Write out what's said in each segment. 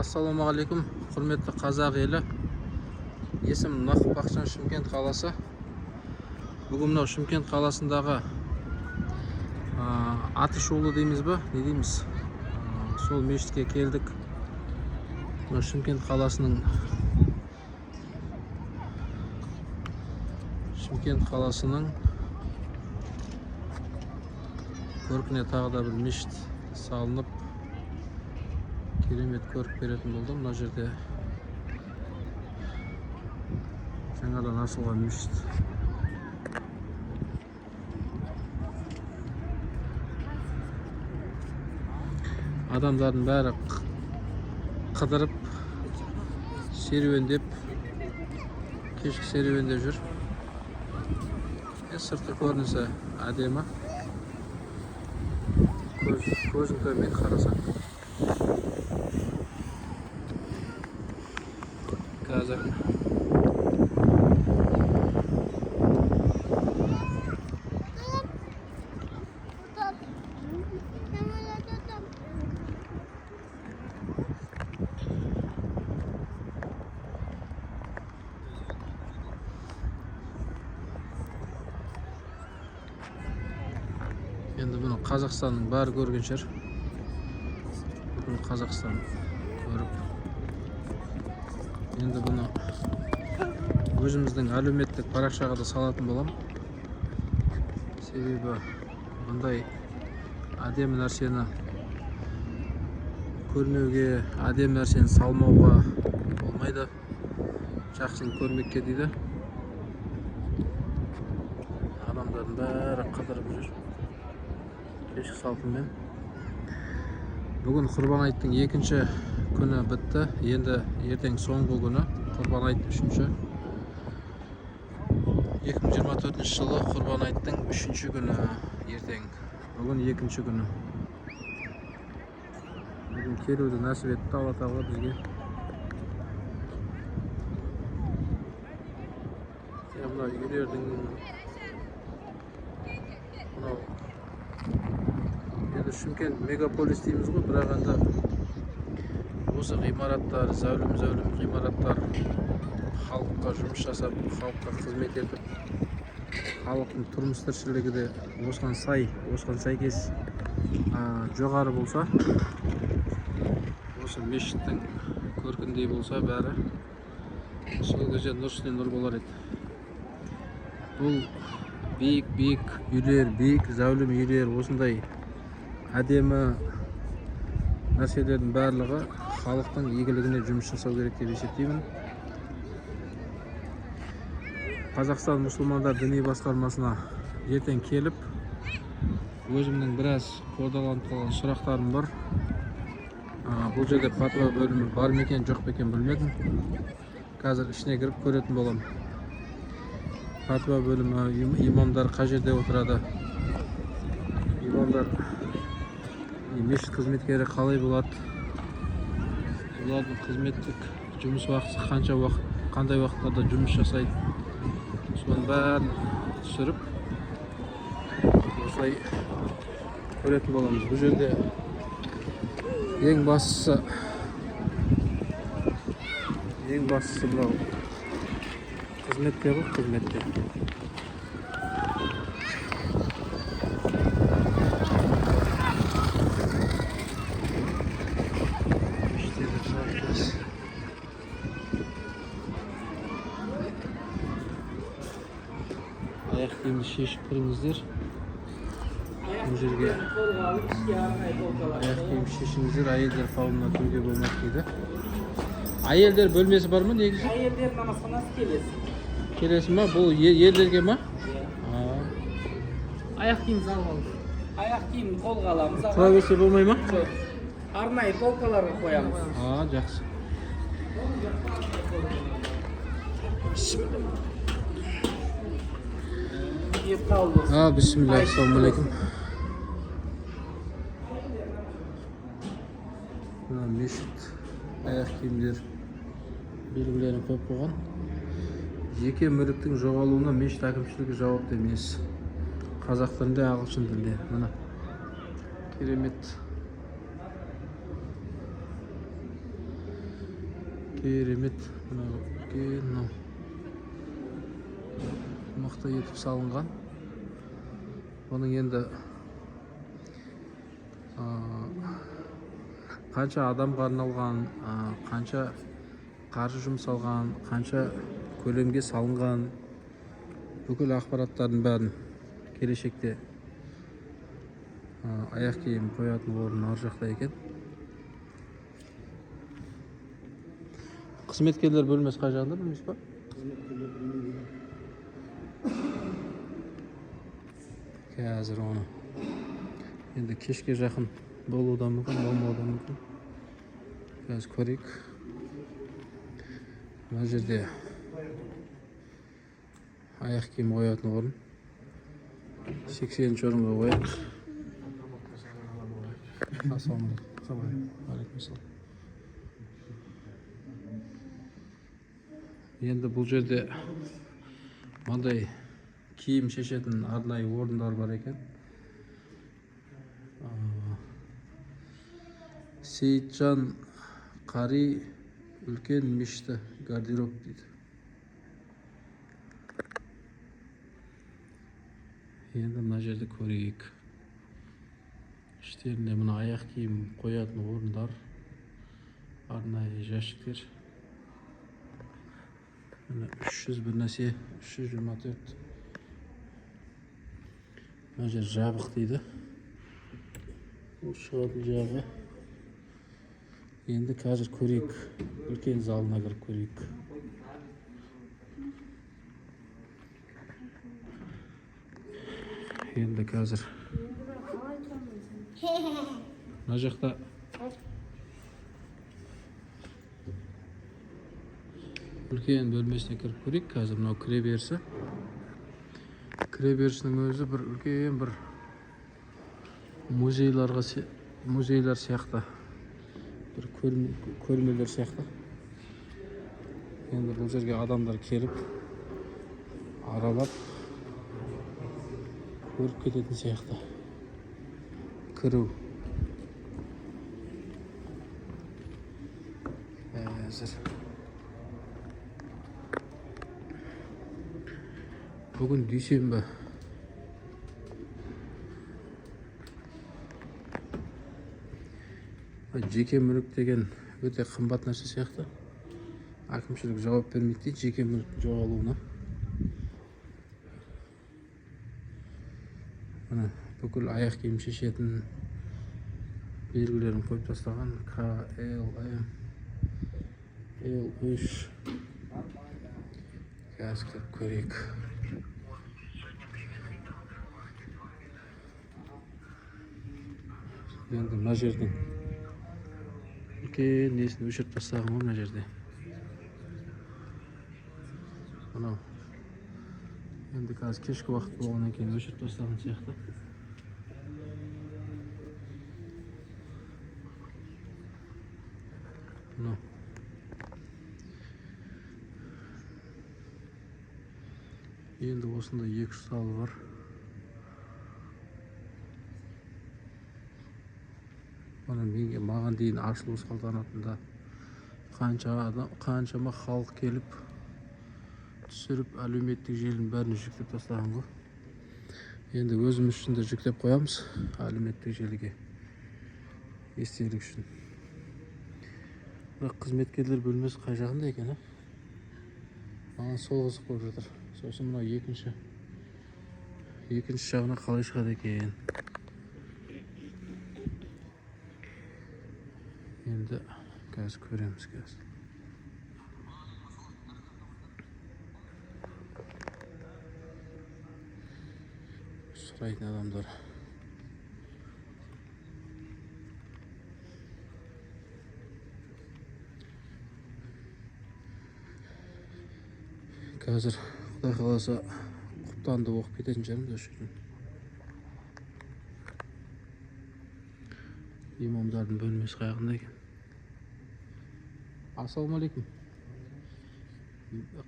Ассалаумағалейкум, құрметті қазақ елі. Есімім Нақып Бақытжан, Шымкент қаласы. Бүгін мынау Шымкент қаласындағы аты шулы дейміз ба, не дейміз? Сол мешітке келдік. Мынау Шымкент қаласының көркіне тағы да бір мешіт салынып, керемет көрік беретін болды. Мына жерде жаңадан ашылған мешіт. Адамдардың бәрі қыдырып, серуендеп, кешкі серуендеп жүр. Сыртқы көрінісі әдемі. Көзің тоймайды қарасаң. Қазір енді бұны Қазақстанның бәрі көрген шығар. Бүкіл Қазақстан көріп. Енді бұны өзіміздің әлеуметтік парақшаға да салатын боламын. Себебі бұндай әдемі нәрсені көрмеуге, әдемі нәрсені салмауға болмайды. Жақсыны көрмекке дейді. Адамдардың бәрі қыдырып жүр кешкі салқынмен. Бүгін Құрбан айттың екінші күні бітті. Енді ертең соңғы күні, Құрбан айт үшінші. 2024 жылы Құрбан айттың үшінші күні ертең. Бүгін екінші күні. Бүгін келуді нәсіп етті Алла Тағала бізге. Мына үйлердің мынау енді Шымкент мегаполис дейміз ғой, бірақ енді осы ғимараттар, зәулім-зәулім ғимараттар халыққа жұмыс жасап, халыққа қызмет етіп, халықтың тұрмыс тіршілігі де осыған сай, осыған сәйкес, жоғары болса, осы мешіттің көркіндей болса бәрі, сол кезде нұр үстіне нұр болар еді. Бұл биік-биік үйлер, биік зәулім үйлер, осындай әдемі нәрселердің барлығы халықтың игілігіне жұмыс жасау керек деп есептеймін. Қазақстан мұсылмандар діни басқармасына ертең келіп, өзімнің біраз қордаланып қалған сұрақтарым бар. Бұл жерде пәтуа бөлімі бар ма екен, жоқ па екен білмедім. Қазір ішіне кіріп көретін боламын. Пәтуа бөлімі, имамдар қай жерде отырады, имамдар, мешіт қызметкері қалай болады, олардың қызметтік жұмыс уақыты қанша уақыт, қандай уақыттарда жұмыс жасайды, соның бәрін түсіріп осылай көретін боламыз. Бұл жерде ең бастысы мынау қызметте ғой, қызметте. Мешіттерде тұрады. Аяқ киімді шешіп кіріңіздер. Бұл жерге аяқ киім шешіңіздер, әйелдер қауымына кіруге болмайды дейді. Әйелдер бөлмесі бар ма негізі? Әйелдер намазханасы келесі. Келесі ма? Бұл ерлерге ма? Иә. Аяқ киім салып алды. Аяқ киімді қолға аламыз. Тұра берсе болмай ма? Жоқ. Арнайы полкаларға қоямыз. Жақсы. Ет қабыл болсын. Бисмилля, ассалаумағалейкум. Мына мешіт аяқ киімдер белгілерін қойып қойған. Жеке мүліктің жоғалуына мешіт әкімшілігі жауапты емес. Қазақ тілінде, ағылшын тілінде. Мына керемет. Керемет, мынау үлкен, мынау мықты етіп салынған. Бұның енді қанша адамға арналған, қанша қаржы жұмсалған, қанша көлемге салынған, бүкіл ақпараттардың бәрін келешекте. Аяқ киім қоятын орын ар жақта екен. Қызметкерлер бөлмесі қай жағында, білмейсіз ба? Қазір оны енді кешке жақын болуы да мүмкін, болмауы да мүмкін, қазір көрейік. Мына жерде аяқ киім қоятын орын, 80-ші орынға қояйық. Ассалаумағалейкум. Алейкум. Енді бұл жерде мынандай киім шешетін арнайы орындар бар екен. Сейітжан қари үлкен мешіті, гардероб дейді. Енді мына жерді көрейік. Іштерінде мына аяқ киім қоятын орындар, арнайы жәшіктер. Міне, 300 бір нәрсе, 324. Мына жер жабық дейді. Бұл шығатын жағы. Енді қазір көрейік, үлкен залына кіріп көрейік. Енді қазір мына жақта үлкен бөлмесіне кіріп көрейік. Қазір мынау кіреберісі, кіреберісінің өзі бір үлкен бір музейлер сияқты, бір көрмелер сияқты. Енді бұл жерге адамдар келіп, аралап көріп кететін сияқты. Кіру қазір. Бүгін дүйсенбі. Жеке мүлік деген өте қымбат нәрсе сияқты. Әкімшілік жауап бермейді дейді жеке мүліктің жоғалуына. Міне, бүкіл аяқ киім шешетін белгілерін қойып тастаған. К, Л, М, Л 3. Қазір кіріп көрейік. Енді мына жердің үлкен несін өшіріп тастаған ғой мына жерде. Мынау енді қазір кешкі уақыт болғаннан кейін өшіріп тастаған сияқты. Мынау енді осындай екі үш залы бар. Мына маған дейін ашылу салтанатында қанша адам, қаншама халық келіп түсіріп, әлеуметтік желінің бәрін жүктеп тастаған ғой. Енді өзіміз үшін де жүктеп қоямыз әлеуметтік желіге, естелік үшін. Бірақ қызметкерлер бөлмесі қай жағында екен, а? Маған сол қызық болып жатыр. Сосын мынау екінші жағына қалай шығады екен? Енді қазір көреміз қазір. Сұрайтын адамдар. Қазір Құдай қаласа құптанды оқып кететін шығармыз осы жерден. Имамдардың бөлмесі қай жағында екен? Ассалаумағалейкум.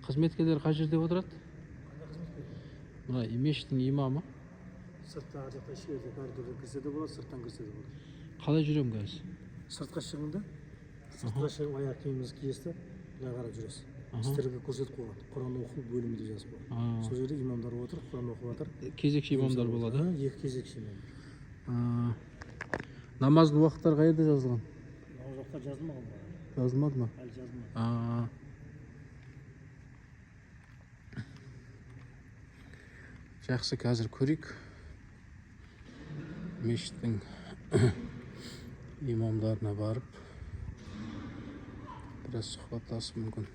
Қызметкерлер қай жерде отырады? Мына мешіттің имамы. Сыртта, ар жақта, ішерде, коридордан кірсе де болады, сырттан кірсе де болады. Қалай жүремін қазір? Сыртқа шығың да, сыртқа шығып, аяқ киіміңізді киесіз да. Былай қарап жүресіз, сіздерге көрсетіп қойған, құран оқу бөлімі деп жазып қойған. Сол жерде имамдар отыр, құран оқып жатыр. Кезекші имамдар болады? А, екі кезекші имам. А, намаздың уақыттары қай жерде жазылған? Ол жақта жазылмаған ба? Жазылмады ма? Әлі жазылмады. А. Жақсы, қазір көрейік. Мешіттің имамдарына барып біраз сұхбаттасып мүмкін.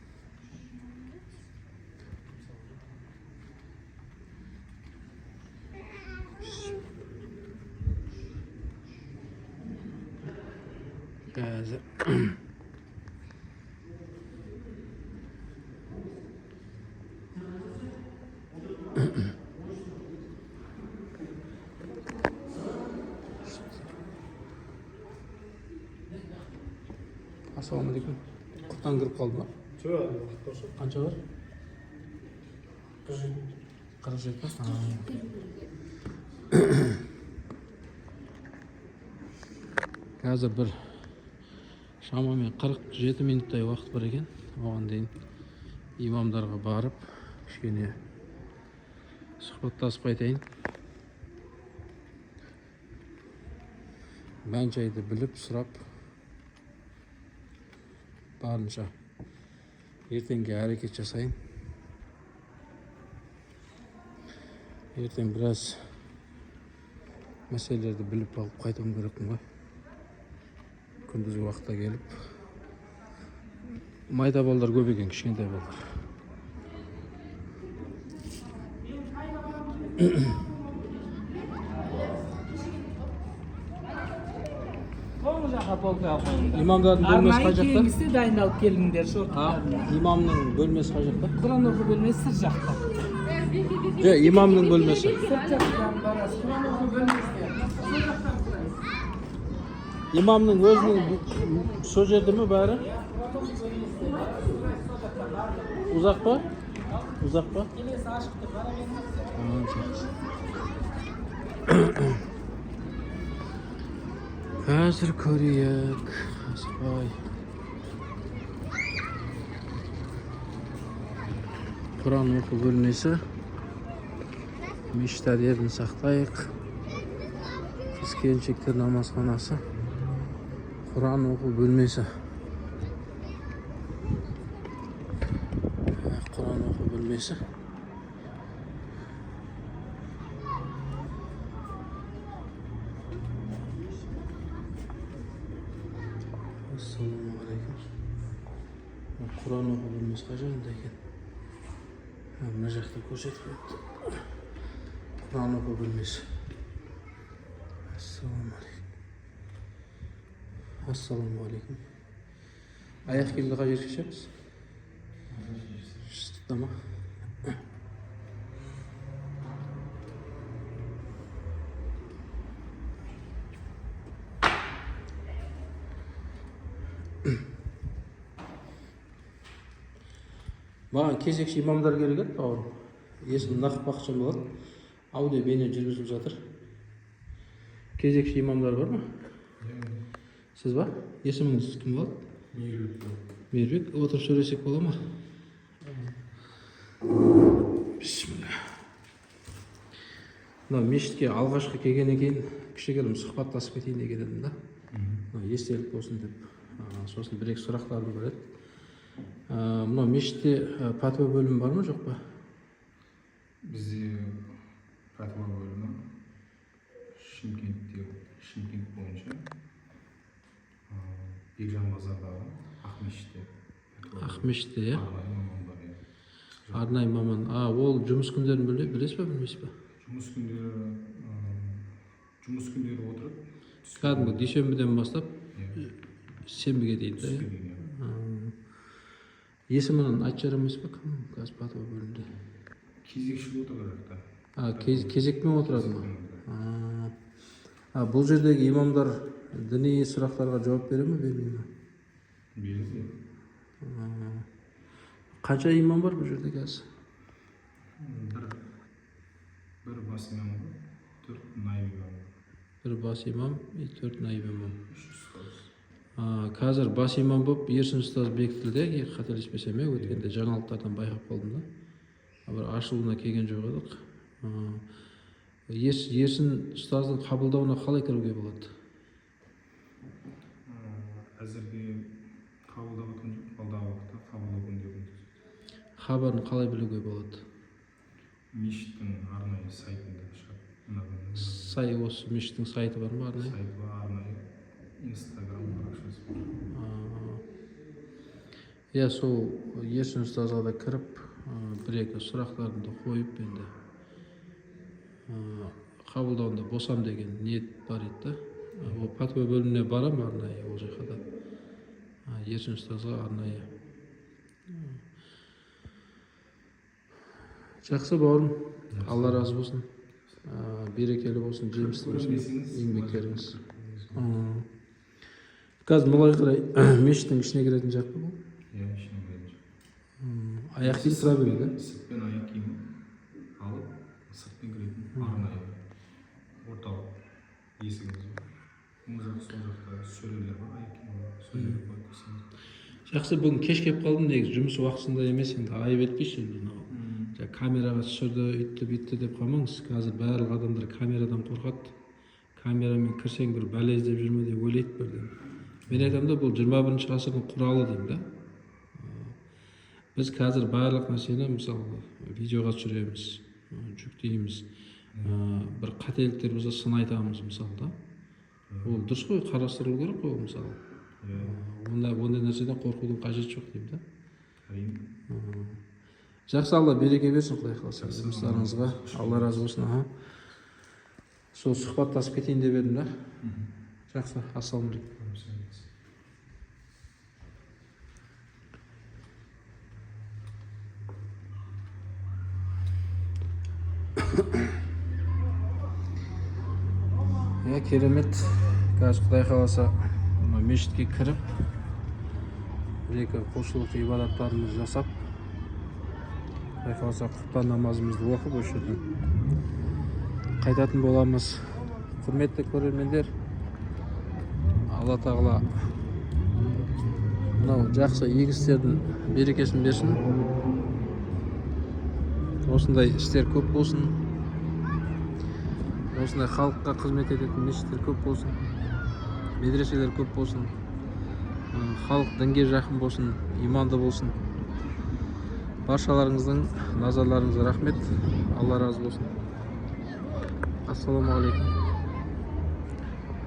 Қазір Ассалаумағалейкум. Құттан кіріп қалды ма? Жоқ. Қанша бар? 47 па? Қазір бір шамамен 47 минуттай уақыт бар екен. Оған дейін имамдарға барып кішкене сұхбаттасып қайтайын. Мән жайды біліп, сұрап, барынша ертеңге әрекет жасайын. Ертең біраз мәселелерді біліп алып қайтуым керекпін ғой. Күндізгі уақытта келіп, майда балдар көп екен, кішкентай балдар. Оң жаққа полкаға қойыңдар. Имамдардың бөлмесі Арнайы қай жақта? кейінгісі дайындалып келіңдер А, шортықтарына. имамның бөлмесі қай жақта? Құран оқу бөлмесі сырт жақта. Жоқ, имамның бөлмесі. Сырт жақтан барасыз. Құран оқу бөлмесіне. Сол жақтан сұрайсыз. Имамның өзінің сол жерде ме бәрі? Ұзақ па? Ұзақ па? Келесі ашық тұр, бара беріңіз. А, жақсы. Қазір көрейік. Асықпай. Құран оқу бөлмесі. Мешіт әдебін сақтайық. Қыз келіншектер намазханасы. Құран оқу бөлмесі. Құран оқу бөлмесі. Ассалаумағалейкум. Құран оқу бөлмесі қай жағында екен? Ha, мына жақта көрсетіп қойыпты. Құран оқу бөлмесі. Ассалаумағалейкум. Ассалаумағалейкум. Аяқ киімді қай жерге шешеміз? Сыртта ма? Маған кезекші имамдар керек еді, бауырым. Есімім Нақып Бақытжан болады. Аудио бейне жүргізіліп жатыр. Кезекші имамдар бар ма? Сіз ба? Есіміңіз кім болады? Мейірбек. Мейірбек, отырып сөйлесек бола ма? Бисмилля. Мына мешітке алғашқы келгеннен кейін кішігірім сұхбаттасып кетейін деген едім да. Мына естелік болсын деп. Сосын бір екі сұрақтарым бар еді. Мынау мешітте пәтуа бөлімі бар ма, жоқ па? Бізде пәтуа бөлімі Шымкентте, Шымкент бойынша Бекжан базардағы Ақмешітте пәтуа бөлімі. Ақмешітте, иә? Арнайы маман бар, иә. Арнайы маман. А, ол жұмыс күндерін білесіз ба, білмейсіз ба? Жұмыс күндері отырып түске Кәдімгі дүйсенбіден бастап Иә, сенбіге дейін да, түске иә? дейін, иә. Есімін айтып жібере алмайсыз ба, кім қазір пәтуа бөлімінде? Кезекші отыр ол жақта. А, кезекпен отырады ма? Кезекпен отырады. А, бұл жердегі имамдар діни сұрақтарға жауап бере ме, бермей ме? Береді, иә. А, қанша имам бар бұл жерде қазір? Бір бас имам бар, төрт наиб имам бар. Бір бас имам и төрт наиб имам. Үш ұстаз. А, Қазір бас имам болып Ерсін ұстаз бекітілді, егер қателеспесем, иә, өткенде жаңалықтардан байқап қалдым да. Бір ашылуына келген жоқ едік. Ерсін ұстаздың қабылдауына қалай кіруге болады? Әзірге қабылдап жатқан жоқ, алдағы уақытта қабылдау күнде күндіз. Хабарын қалай білуге болады? Мешіттің арнайы сайтында шығады. Мына Сай, осы мешіттің сайты бар ма арнайы? Сайты бар, арнайы инстаграм парақшасы бар. Иә, сол Ерсін ұстазға да кіріп, бір екі сұрақтарымды қойып, енді қабылдауында босам деген ниет бар еді да. Ол пәтуа бөліміне барам арнайы, ол жаққа да. Ерсін ұстазға арнайы. Жақсы, бауырым, Алла разы болсын. Берекелі болсын, жемісті болсын еңбектеріңіз. Қазір былай қарай мешіттің ішіне кіретін жақ па бұл? Иә, ішіне кіретін жақ. Аяқ киім тұра береді. Сыртпен аяқ киім алып, сыртпен кіретін арнайы орталық есігіміз бар. Оң жақ, сол жақта сөрелер бар, аяқ киім алып, сол жерге қойып кірсеңіз. Жақсы, бүгін кеш келіп қалдым, негізі жұмыс уақытысында емес, енді айып етпейші енді мынау. Жаңа камераға түсірді, үйтті бүйтті деп қалмаңыз. Қазір барлық адамдар камерадан қорқады. Камерамен кірсең, бір бәле іздеп жүрме деп ойлайды бірден. Мен айтамын да, бұл 21 ғасырдың құралы деймін да. Біз қазір барлық нәрсені, мысалы, видеоға түсіреміз, жүктейміз. Бір қателіктер болса, сын айтамыз, мысалы, да. Ол дұрыс қой, қарастырылу керек қой ол, мысалы. Иә. Ондай нәрседен қорқудың қажеті жоқ деймін да. Әрине. Жақсы, Алла береке берсін, құдай қаласа, жұмыстарыңызға. Алла разы болсын. Аха, сол сұхбаттасып кетейін деп едім да. Жақсы, ассалаумағалейкум. Иә, керемет. Қазір, құдай қаласа, мына мешітке кіріп, бір екі құлшылық ғибадаттарымызды жасап, құдай қаласа, құптан намазымызды оқып, осы жерден қайтатын боламыз. Құрметті көрермендер, Алла тағала мынау жақсы игі істердің берекесін берсін, осындай істер көп болсын, осындай халыққа қызмет ететін мешіттер көп болсын, медреселер көп болсын, халық дінге жақын болсын, иманды болсын. Баршаларыңыздың назарларыңызға рахмет, Алла разы болсын. Ассалаумағалейкум.